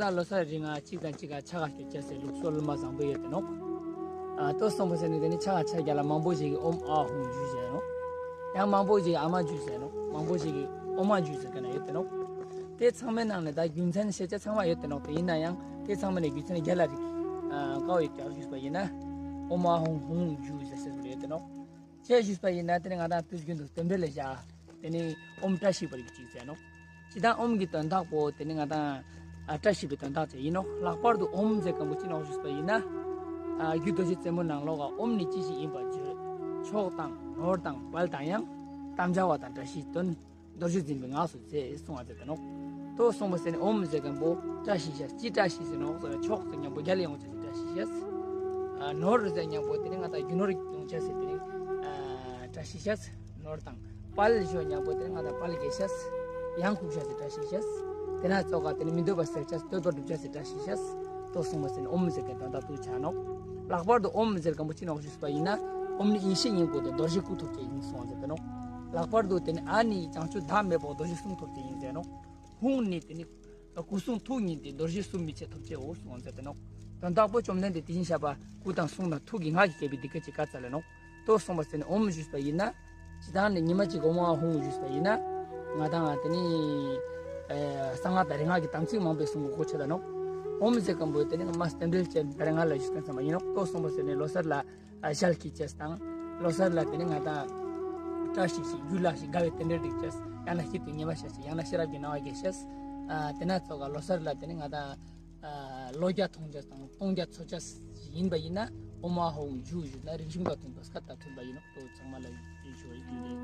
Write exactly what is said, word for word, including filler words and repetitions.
ད་ལོ་གསར་རིང་ང་གཅིག་དང་གཅིག་ག་ཕྱག་ག་སྐྱོད་ཅེས་སི་ལུགས་སྲོལ་མ་བཟང་པོ་ཡོད་དེ་ནོག། ཨ་ལྟོས་སོང་པ་ཟེར་ནི་དེ་ནི་ཕྱག་ག་ཆ་རྒྱ་ལ་མང་པོ་ཞིག་གི་ཨོཾ་ཨཱཿཧཱུྃ་ཞུ་ཟེར་ནོག། ཡང་མང་པོ་ཞིག་གི་ཨ་མ་ཞུ་ཟེར་ནོག། མང་པོ་ཞིག་གི་ཨོ་མ་ཞུ་ཟེར་མཁན་ཡོད་དེ་ནོག། དེ་ཚང་མའི་ནང་ནས་ད་རྒྱུ་མཚན་ཤེས་ཅེས་ཚང་མ་ཡོད་དེ་ནོག། དེ་ཡིན་ན་ཡང་དེ་ཚང་མའི་ནས་རྒྱུ་མཚན་རྒྱ་ལ་རིགས་ཨ་ཀའོ་ཡོད་ཀྱག་ཞུས་པ་ཡིན་ན། ཨོཾ་ཨཱཿཧཱུྃ་ཧཱུྃ་ཞུ་ཟེར་ཟེར་ཡོད་དེ་ནོག། ཅི་ཞུས་པ་ཡིན་ན་དེ་ནི་ང་དང་དུས་རྒྱུན་དུ་རྟེན་འབྲེལ་ལ་བཞག། དེ་ནི་ཨོཾ་བཀྲ་ཤིས་པར་གྱུར་ཅིག་ཟེར་ནོག། ཅི་དང་ཨོཾ་གྱི་དོན་དག་པོ་དེ་ནི་ང་དང་ཨ་བཀྲ་ཤིས་པའི་དོན་དག་ཅིག་ཡིན་ནོག། ལྷག་པར་དུ་ཨོཾ་ཟེར་མཁན་པོ་ཅི་ནོག་ཞུས་པ་ཡིན་ན། ཨ་རྒྱུད་རྡོ་རྗེ་རྩེ་མོ་ནང་ལོགས་ཀ་ཨོཾ་ནི་ཅི་ཞིག་ཡིན་པར་བརྗོད། མཆོག་དང་ནོར་དང་དཔལ་དང་ཡང་། དམ་བཅའ་བ་དང་བཀྲ་ཤིས་དོན། རྡོ་རྗེ་འཛིན་པའི་ངང་སུ་མཛད་གསུང་བ་མཛད་དེ་ནོག། ལྟོས་སོང་པ་ཟེར་ནི་ཨོཾ་ཟེར་མཁན་པོ་བཀྲ་ཤིས་ཤེས། ཅི་བཀྲ་ཤིས་ཟེར་ནོག་ཟེར་ན་མཆོག་ཟེར་མཁན་པོ་རྒྱལ་ལ་ཡོང་ཅེས་སི་བཀྲ་ཤིས་ཤེས། ཨ་ནོར་ཟེར་མཁན་པོ་དེ་ནི་ང་དང་རྒྱུ་ནོར་ཡོང་ཅེས་སི་དེ་ནི་ཨ་བཀྲ་ཤིས་ཤེས། ནོར་དང་དཔལ་ཞུ་མཁན་པོ་དེ་ནི་ང་དང་དཔལ་རྒྱས་ཤེས། ཡང་ཁུག་ཤེས་སི་བཀྲ་ཤིས་ཤེས། དེ་ན་ཙོགས་ཀ་དེ་ནི་མི་འདོད་པ་སེལ་ཅེས་འདོད་པ་འགྲུབ་ཅེས་སི་བཀྲ་ཤིས་ཤེས། ལྟོས་སོང་པ་ཟེར་ནི་ཨོཾ་ཟེར་མཁན་དོན་དག་ཏུ་ཆ་ནོག། ལྷག་པར་དུ་ཨོཾ་ཟེར་མཁན་པོ་ཅི་ནོག་ཞུས་པ་ཡིན་ན། ཨོཾ་ནི་ཡེ་ཤེས་སྙིང་པོ་དེ་རྡོ་རྗེ་སྐུ་ཐོབ་ཅེས་ཡིན་གསུང་བ་མཛད་དེ་ནོག། ལྷག་པར་དུ་དེ་ནི་ཨཱཿ་ནི་བྱང་ཆུབ་བདག་མེད་པོ་རྡོ་རྗེ་གསུང་ཐོབ་ཅེས་ཡིན་ཟེར་ནོག། ཧཱུྃ་ནི་དེ་ནི་སྐུ་གསུང་ཐུགས་ཉིད་དེ་རྡོ་རྗེ་གསུམ་མི་ཕྱེད་ཐོབ་ཅེས་འོ་གསུང་བ་མཛད་དེ་ནོག། དོན་དག་པོ་བཅོམ་ལྡན་འདས་དེ་བཞིན་གཤེགས་པ་སྐུ་དང་གསུང་དང་ཐུགས་ཀྱི་སྔགས་ཀྱིས་བསྐྱེད་པའི་འདི་སྐད་ཅེས་བཀའ་སྩལ་ལ་ནོག། ལྟོས་སོང་པ་ཟེར་ནི་ཨོཾ་ཞུས་པ་ཡིན་ན། ཅི་དང་ནི་ཉི་མ་གཅིག་ཨོཾ་ཨཱཿཧཱུྃ་ཞུས་པ་ཡིན་ན། ང་དང་དེ་ནི་ཨེ་གསང་སྔགས་དང་རིག་སྔགས་ཀྱི་དམ་ཚིག་མང་པོའི་གསུང་གི་གོ་ཆོད་ད་ནོག། ཨོཾ་ཟེར་མཁན་པོ་དེ་ནི་ང་མ་རྟེན་འབྲེལ་ཅན་ད་རེས་ང་ལ་ཞུས་མཁན་ཚང་མ་ཡིན་ནོག། ལྟོས་སོང་པ་ཟེར་ནི་ལོ་གསར་ལ་ཨ་ཞལ་གྱིས་བཅས་དང་། ལོ་གསར་ལ་དེ་ནི་ང་དང་བཀྲ་ཤིས་ཤིག་རྒྱུ་ལ་ཞིག་དགའ་བའི་རྟེན་འབྲེལ་འགྲིག་ཅེས། ཡང་ན་སྐྱིད་པའི་ཉི་མ་ཤར་ཅེས། ཡང་ན་ཤེས་རབ་ཀྱི་སྣང་བ་རྒྱས་ཤེས། ཨ་དེ་ན་ཙོགས་ཀ་ལོ་གསར་ལ་དེ་ནི་ང་དང་ཨ་ལོ་བརྒྱ་ཐོང་ཅེས་དང་སྟོང་བརྒྱ་འཚོ་ཅེས་ཡིན་པ་ཡིན་ན་ཨོཾ་ཨཱཿཧཱུྃ་ཞུ་ཞུ་ན་རིག་གཞུང་དང་མཐུན་པ་སྐད་དང་མཐུན་པ་ཡིན་ནོག། ལྟོས་ཚང་མ་ལ་ཡིད་ཆེས་ཡིན།